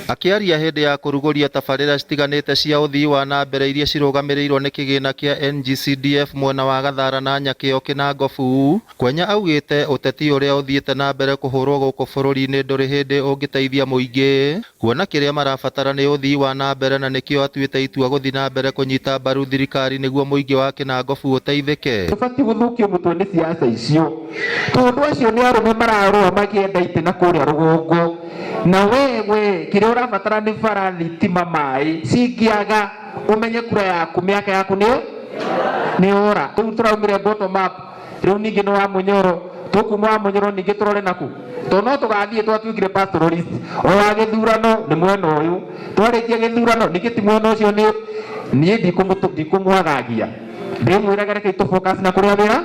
Akĩaria hĩndĩ ya kũrugũria tabarĩra citiganĩte cia ũthii wa na mbere iria cirũgamĩrĩirwo nĩ kĩgĩna kĩa NGCDF mwena wa Gathara na Nyakĩo Kĩnangobu, Kwenya augĩte ũteti ũrĩa ũthiĩte na mbere kũhũrwo gũkũ bũrũri-inĩ ndũrĩ hĩndĩ ũngĩteithia mũingĩ kuona kĩrĩa marabatara nĩ ũthii wa na mbere na nĩkĩo atuĩte itua gũthiĩ na mbere kũnyita mbaru thirikari nĩguo mũingĩ wa Kĩnangobu ũteithĩke. Tũbatiĩ gũthũkio mũtwe nĩ siasa icio tondũ acio nĩ arũme mararũa makĩenda itĩ na kũrĩa rũgongo na we we kĩrĩa ũrabatara nĩ bara thitima maĩ cingĩaga ũmenye kura yaku mĩaka yaku nĩ nĩ ora. Rĩu tũraumire bottom up, rĩu ningĩ nĩ wa mũnyoro, tũkuma wa mũnyoro ningĩ tũrore naku tondũ no tũgathiĩ twatuĩkire pastoralist o wa gĩthurano nĩ mwena ũyũ, twarĩkia gĩthurano ningĩ ti mwena ũcio. Nĩ niĩ ndikũmwagagia, ndĩmwĩraga rekei tũ focus na kũrĩa wĩra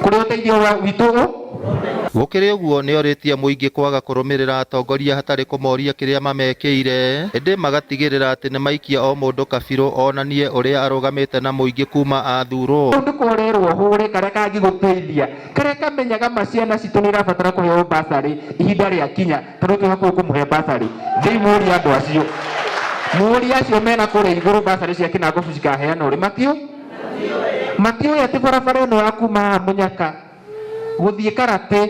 kũrĩa ũteithio witũ. Gũkĩrĩ ũguo, nĩorĩtie mũingĩ kwaga kũrũmĩrĩra atongoria hatarĩ kũmoria kĩrĩa mamekĩire, ĩndĩ magatigĩrĩra atĩ nĩmaikia o mũndũ kabirũ onanie ũrĩa arũgamĩte na mũingĩ kuma athurwo. Rĩu nĩkũrerwo hũre karĩa kangĩgũteithia, karĩa kamenyaga ma ciana citũ nĩ irabatara kũheo basarĩ ihinda rĩa kinya, tondũ twĩ hakuhĩ kũmũhe basarĩ. Thiĩi mũrie andũ acio, mũrie acio mena kũrĩa igũrũ, basarĩ cia Kĩnangobu cikaheanwo rĩ? Matio matiũĩ atĩ barabara ĩno ya kuma haha Mũnyaka gũthiĩ Karate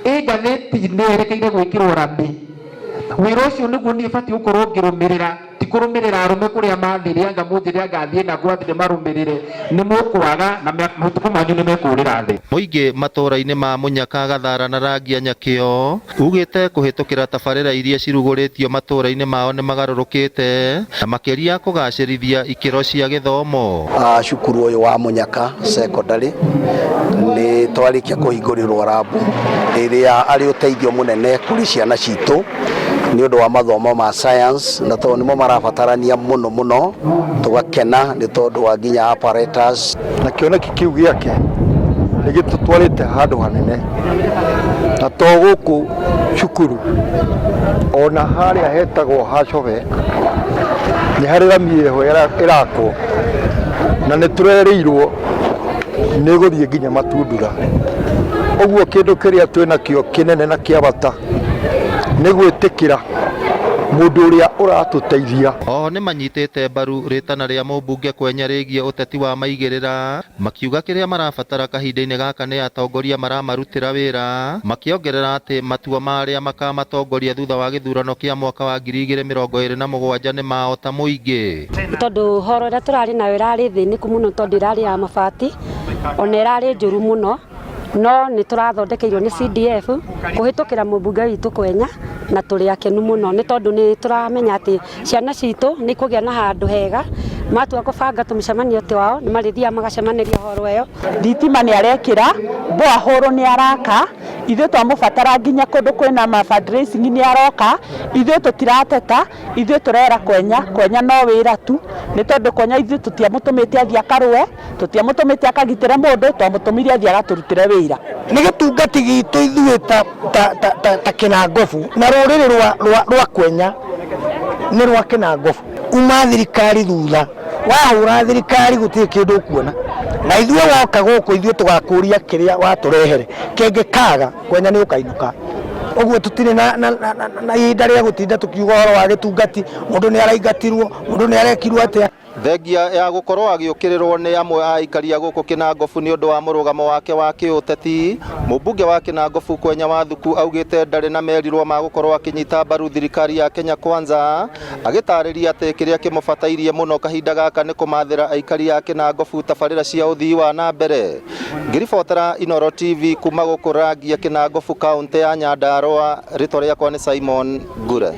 ĩ ngathĩti-inĩ yerekeire gwĩkĩrwo rami. Wĩra ũcio nĩguo niĩ batiĩ gũkorwo ngĩrũmĩrĩra, ti kũrũmĩrĩra arũme kũrĩa mathire. Anga mũnjĩre anga thiĩ na gwathire marũmĩrĩre, nĩ mũkwaga na matukũ manyu nĩ mekũrĩra thĩ. Mũingĩ matũũra-inĩ ma Mũnyaka, Gathara na Rangia Nyakĩo ugĩte kũhĩtũkĩra tabarĩra iria cirugũrĩtio matũũra-inĩ mao nĩ magarũrũkĩte na makĩria kũgacĩrithia ikĩro cia gĩthomo. Cukuru ũyũ wa Mũnyaka Secondary nĩ twarĩkia kũhingũrĩrwo rambu ĩrĩa arĩ ũteithio mũnene kũrĩ ciana citũ nĩ ũndũ wa mathomo ma science, na tondũ nĩmo marabatarania mũno mũno, tũgakena nĩ tondũ wa nginya apparatus. Na kĩoneki kĩu gĩake nĩ gĩtũtwarĩte handũ hanene, na to gũkũ cukuru, ona harĩa hetagwo Hacobe nĩ harĩ rami ĩho ĩrakwo, na nĩ tũrerĩirwo nĩ gũthiĩ nginya Matundura. Ũguo kĩndũ kĩrĩa twĩnakĩo kĩnene na kĩa bata nĩ gwĩtĩkĩra mũndũ ũrĩa ũratũteithia. Oho nĩmanyitĩte mbaru rĩtana rĩa mũmbunge Kwenya rĩgiĩ ũteti wa maigĩrĩra, makiuga kĩrĩa marabatara kahinda-inĩ gaka nĩ atongoria maramarutĩra wĩra, makĩongerera atĩ matua ma arĩa makamatongoria thutha wa gĩthurano kĩa mwaka wa 2027 nĩ mao ta mũingĩ. Tondũ horo ĩrĩa tũrarĩ nayo ĩrarĩ thĩnĩku mũno, tondũ ĩrarĩ ya mabati, ona ĩrarĩ njũru mũno, no nĩ tũrathondekeirwo nĩ CDF kũhĩtũkĩra mũmbunge witũ Kwenya, na tũrĩ akenu mũno nĩ tondũ nĩ tũramenya atĩ ciana citũ nĩ ikũgĩa na handũ hega. Matua kũbanga tũmĩcemanio twao, nĩ marĩthiaga magacemanĩria horo ĩyo. Thitima nĩ arekĩra, borehole nĩ araka, ithuĩ twamũbatara nginya kũndũ kwĩna ma fundraising nĩ aroka, ithuĩ tũtirateta, ithuĩ tũrera Kwenya, Kwenya no wĩra tu, nĩ tondũ Kwenya ithuĩ tũtiamũtũmĩte athiĩ akarũe, tũtiamũtũmĩte akagitĩre mũndũ, twamũtũmire athiĩ agatũrutĩre wĩra. Nĩ gĩtungati gitũ ithuĩ ta Kĩnangobu na rũrĩrĩ rwa Kwenya nĩ rwa Kĩnangobu. Uma thirikari thutha, wahũra thirikari gũtirĩ kĩndũ ũkuona, na ithuĩ woka gũkũ ithuĩ tũgakũria kĩrĩa watũrehere, kĩngĩkaga Kwenya nĩ ũkainũka. Ũguo tũtirĩ na ihinda rĩa gũtinda tũkiuga ũhoro wa gĩtungati, mũndũ nĩ araingatirwo, mũndũ nĩ arekirwo atĩa. Thengia ya gũkorwo agĩũkĩrĩrwo nĩ amwe a aikari a gũkũ Kĩnangobu nĩ ũndũ wa mũrũgamo wake wa kĩũteti, mũmbunge wa Kĩnangobu Kwenya Wathuku augĩte ndarĩ na merirwo ma gũkorwo akĩnyita mbaru thirikari ya Kenya Kwanza, agĩtarĩria atĩ kĩrĩa kĩmũbatairie mũno kahinda gaka nĩ kũmathĩra aikari a Kĩnangobu tabarĩra cia ũthii wa na mbere. Ngĩribotera Inooro TV kuma gũkũ Rangia Kĩnangobu, kaũntĩ ya Nyandarũa, rĩtwa rĩakwa nĩ Simon Ngure.